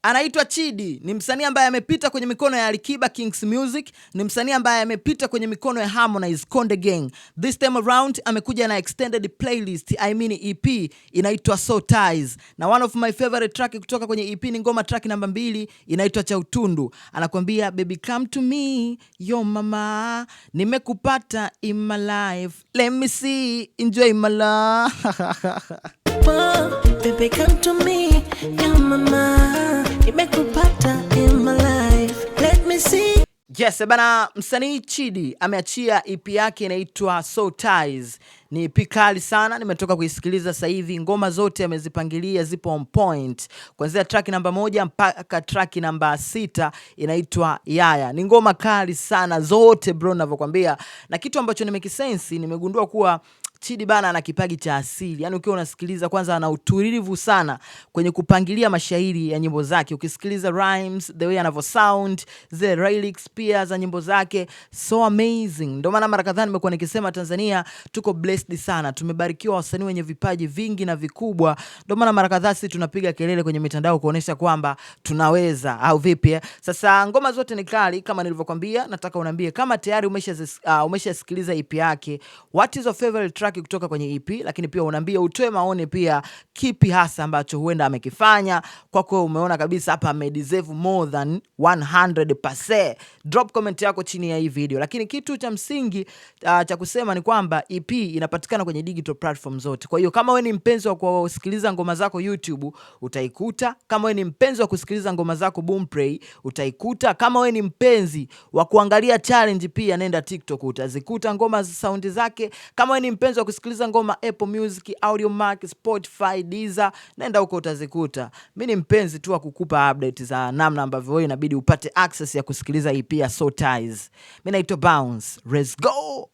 Anaitwa Chidi, ni msanii ambaye amepita kwenye mikono ya Alikiba Kings Music, ni msanii ambaye amepita kwenye mikono ya Harmonize Konde Gang. This time around amekuja na extended playlist, I mean EP inaitwa So Ties. Na one of my favorite track kutoka kwenye EP ni ngoma track namba 2 inaitwa Cha Utundu. Anakuambia, "Baby, come to me, yo mama, nimekupata in my life. Let me see, enjoy my love." Oh, baby, come to me, yo mama, nimekupata in my life. Let me see. Yes, bana, msanii Chidi ameachia EP yake inaitwa So Ties. Ni EP kali sana, nimetoka kuisikiliza sasa hivi. Ngoma zote amezipangilia zipo on point, kuanzia track namba 1 mpaka track namba 6 inaitwa Yaya. Ni ngoma kali sana zote bro, ninavyokuambia. Na kitu ambacho nimekisense, nimegundua kuwa Chidi bana ana kipaji cha asili. Yaani ukiwa unasikiliza kwanza ana utulivu sana kwenye kupangilia mashairi ya nyimbo zake. Ukisikiliza rhymes, the way anavyo sound, zile lyrics pia za nyimbo zake, so amazing. Ndio maana mara kadhaa nimekuwa nikisema Tanzania tuko blessed sana. Tumebarikiwa wasanii wenye vipaji vingi na vikubwa. Ndio maana mara kadhaa sisi tunapiga kelele kwenye mitandao kuonesha kwamba tunaweza au vipi, eh? Sasa ngoma zote ni kali kama nilivyokuambia, nataka uniambie kama tayari umeshasikiliza EP yake. What is your favorite track kutoka kwenye EP? Lakini pia uniambie, utoe maoni pia kipi hasa ambacho huenda amekifanya kwako, umeona kabisa hapa amedeserve more than 100%. Drop comment yako chini ya hii video. Lakini kitu cha msingi cha kusema ni kwamba EP inapatikana kwenye digital platform zote. Kwa hiyo kama wewe ni mpenzi wa kusikiliza ngoma zako YouTube utaikuta, kama wewe ni mpenzi wa kusikiliza ngoma zako Boomplay utaikuta, kama wewe ni mpenzi wa kuangalia challenge pia nenda TikTok utazikuta ngoma za sound zake. Kama wewe ni mpenzi wa kusikiliza ngoma Apple Music, Audiomack, Spotify, Deezer, nenda huko utazikuta. Mimi ni mpenzi tu wa kukupa update za namna ambavyo wewe inabidi upate access ya kusikiliza EP ya So Ties. Mimi naitwa Bounce. Let's go.